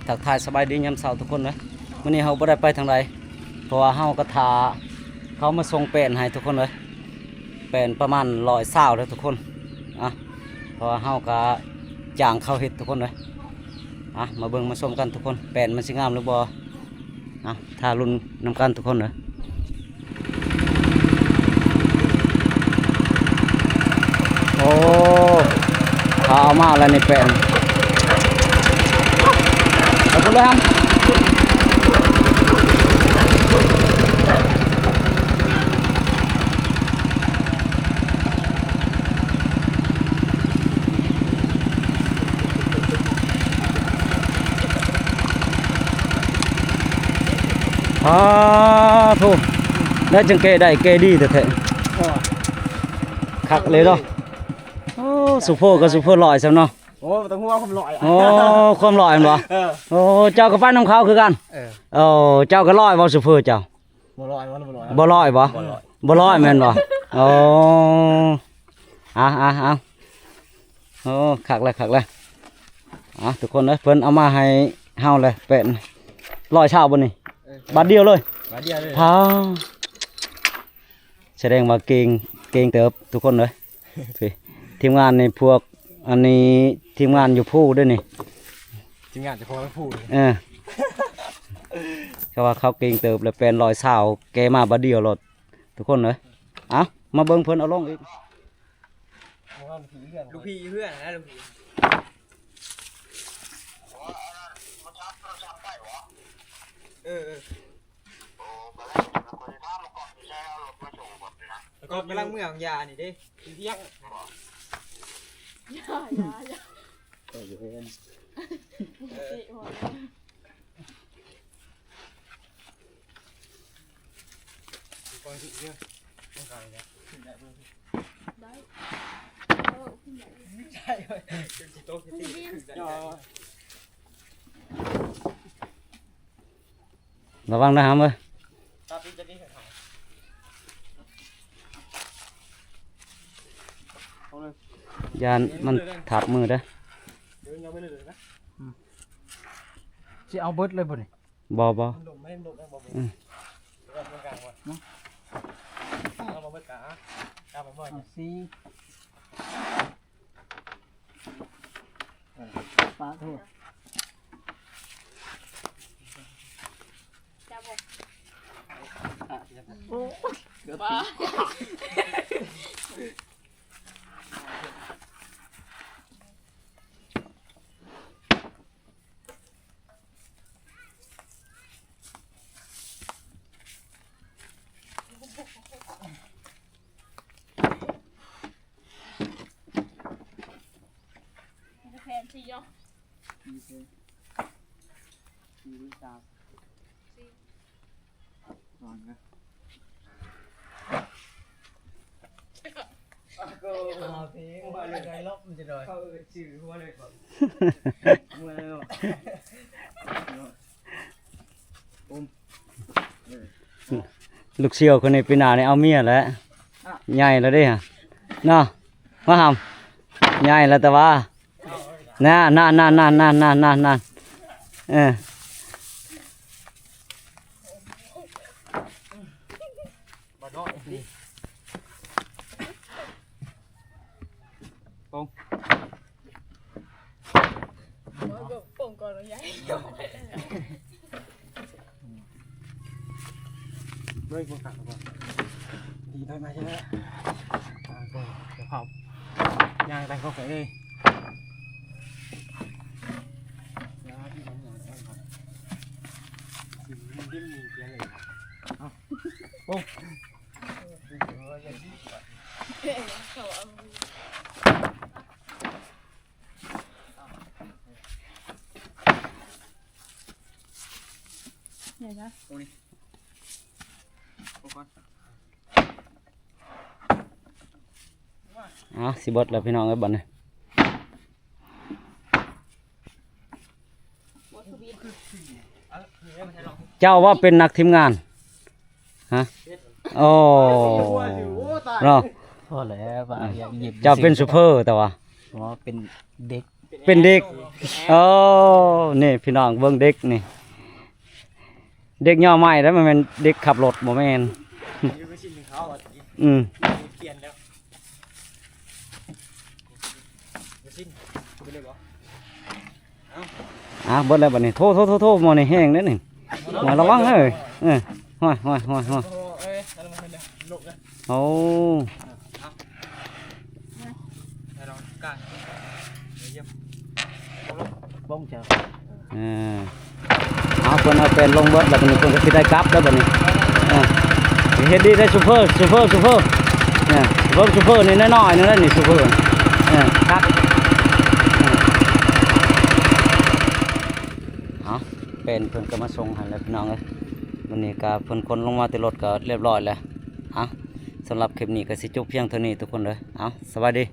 ທັກທາຍສະບາຍດີຍາມເຊົ້າທຸກຄົນເດີ. ມື້ນີ້ເຮົາບໍ່ໄດ້ໄປທາງໃດ ເພາະວ່າເຮົາກໍຖ້າເຂົາມາສົ່ງແປ້ນໃຫ້ທຸກຄົນເດີ. ແປ້ນປະມານຮ້ອຍຊາວເດີທຸກຄົນ. ອ່ະ ເພາະວ່າເຮົາກໍຈ້າງເຂົາເຮັດທຸກຄົນເດີ. ອ່ະ ມາເບິ່ງມາຊົມກັນທຸກຄົນ ແປ້ນມັນຊິງາມຫຼືບໍ່. ອ່ະ ຖ້າລຸ້ນນຳກັນທຸກຄົນເດີ. ໂອ້ ເຂົາເອົາມາແລ້ວນີ້ແປ້ນ. ເອົາໄປເລີຍ ປາໂທ້ ໄດ້ຈັ່ງແກ້ໄດ້ ແກ້ດີແທ້ໆ. ຄັກເລີຍເນາະ. ໂອ້ ຊຸບເຟີກັບຊຸບເຟີຮ້ອຍຊ້ຳເນາະ. ໂອ້ ບໍ່ຕ້ອງຫ່ວງຄວາມຮ້ອຍ. ໂອ້ ຄວາມຮ້ອຍແມ່ນບໍ່? ເອີ ໂອ້ ເຈົ້າກໍໄປນຳເຂົາຄືກັນ. ເອີ ໂອ້ ເຈົ້າກໍຮ້ອຍບໍ່ຊຸບເຟີເຈົ້າ? ບໍ່ຮ້ອຍບໍ່ ບໍ່ຮ້ອຍ ບໍ່ຮ້ອຍບໍ່? ບໍ່ຮ້ອຍ ບໍ່ຮ້ອຍແມ່ນບໍ່? ໂອ້ ອ່ະ ອ່ະ ອ່ະ ໂອ້ ຄັກແລ້ວ ຄັກແລ້ວ. ອ່ະ ທຸກຄົນເອີຍ ເພິ່ນເອົາມາໃຫ້ເຮົາແລ້ວ ແປ້ນຮ້ອຍຊາວບໍ່ນີ້? ເອີ ບາດດຽວເລີຍ ບາດດຽວເລີຍ. ພາ ສະແດງວ່າເກັ່ງ ເກັ່ງເຕີບທຸກຄົນເອີຍ. ພີ້ ທີມງານນີ້ ພວກອັນນີ້ທີມງານຢູ່ພູເດ້ນີ້ ທີມງານເຈົ້າຂອງພູ. ເອີ ເຂົາວ່າເຂົາເກັ່ງເຕີບແລ້ວ ແປ້ນຮ້ອຍຊາວ ແກະມາບາດດຽວໂລດ ທຸກຄົນເອີຍ. ເອົ້າ ມາເບິ່ງເພິ່ນເອົາລົງອີກ. ລູກພີ່ຢູ່ເຮືອນນະ ລູກພີ່. ເອີ ເອີ ກໍກຳລັງເມືອຫາຢານີ້ເດ້ ທຽງ. ຢ່າ ຢ່າ ຢ່າ ເອີ ຢູ່ເຮືອນ ເອີ ໄດ້ ລະວັງນະຫຳເອີຍ. ຢ້ານມັນທັບມືເດີ. ຊິເອົາເບິດເລີຍບໍ່ນີ້? ບໍ່ ບໍ່ ອືມ ເອົາສີ່. ປາໂທ ໂອ້ ເກືອບ ແຜ່ນສີ່ເນາະ ສີ່ເດ້ ສີ່ຫຼືສາມ ສີ່ ນອນນະ. ເອົາເພງ ວ່າເລີຍໄດ້ລອບມັນຈະໜ້ອຍ ເຂົາເອີ້ນຊື່ຫົວເລີຍ ເມື່ອຍເນາະ. ລູກສຽວຄົນນີ້ປີໜ້ານີ້ເອົາເມຍແລ້ວ ໃຫຍ່ແລ້ວເດ້ ເນາະ ມາຫຳ ໃຫຍ່ແລ້ວແຕ່ວ່າ ນັ້ນ ນັ້ນ ເອີ ໂປ່ງ ໂປ່ງກ່ອນວ່າໃຫຍ່ ເບິ່ງບໍ່ຄັກບໍ່ ດີໄປມາເລີຍ ອ່າ ກໍຈະເຜົາ ຍ່າງໄປເຂົ້າໄປເລີຍ ໂອ້. ເອົາ ຊິເບິດແລ້ວພີ່ນ້ອງເອີຍ ບັດນີ້. ເຈົ້າວ່າເປັນນັກທີມງານ ຮະ? ໂອ້ ເນາະ ພໍແລ້ວ ເຈົ້າເປັນຊຸບເຟີ ແຕ່ວ່າ ເປັນເດັກ ເປັນເດັກ ໂອ້ ນີ້ພີ່ນ້ອງເບິ່ງເດັກນີ້ ເດັກຍໍໃໝ່ເດ້ ບໍ່ແມ່ນເດັກຂັບລົດ ບໍ່ແມ່ນ ອືມ ອ່າ ເບິດແລ້ວບັດນີ້ ໂທ ໂທ ໂທ ໂທ ໝໍນີ້ແຮງເດ້ນີ້ ໝໍລະວັງເອີຍ ເອີ ຫ້ອຍ ຫ້ອຍ ຫ້ອຍ ຫ້ອຍ ໂອ້ ເອີ ເອົາ ເພິ່ນເອົາແປນລົງເບິດແລ້ວ ບັດນີ້ເພິ່ນກໍຊິໄດ້ກັບແລ້ວບັດນີ້ ເອີ ເຮັດດີໄດ້ ຊຸບເຟີ ຊຸບເຟີ ຊຸບເຟີ ເອີ ເບິ່ງ ຊຸບເຟີນີ້ນ້ອຍໆ ໜຶ່ງແລ້ວນີ້ ຊຸບເຟີ ເອີ ຕັກ ເອີ ເອົາ ແປນເພິ່ນກໍມາສົ່ງໃຫ້ແລ້ວພີ່ນ້ອງເອີຍ ວັນນີ້ກໍເພິ່ນຂົນລົງມາແຕ່ລົດກໍລຽບຮ້ອຍແລ້ວ ເອົາ ສຳລັບຄລິບນີ້ກໍຊິຈົບພຽງເທົ່ານີ້ທຸກຄົນເດີ ເອົາ ສະບາຍດີ.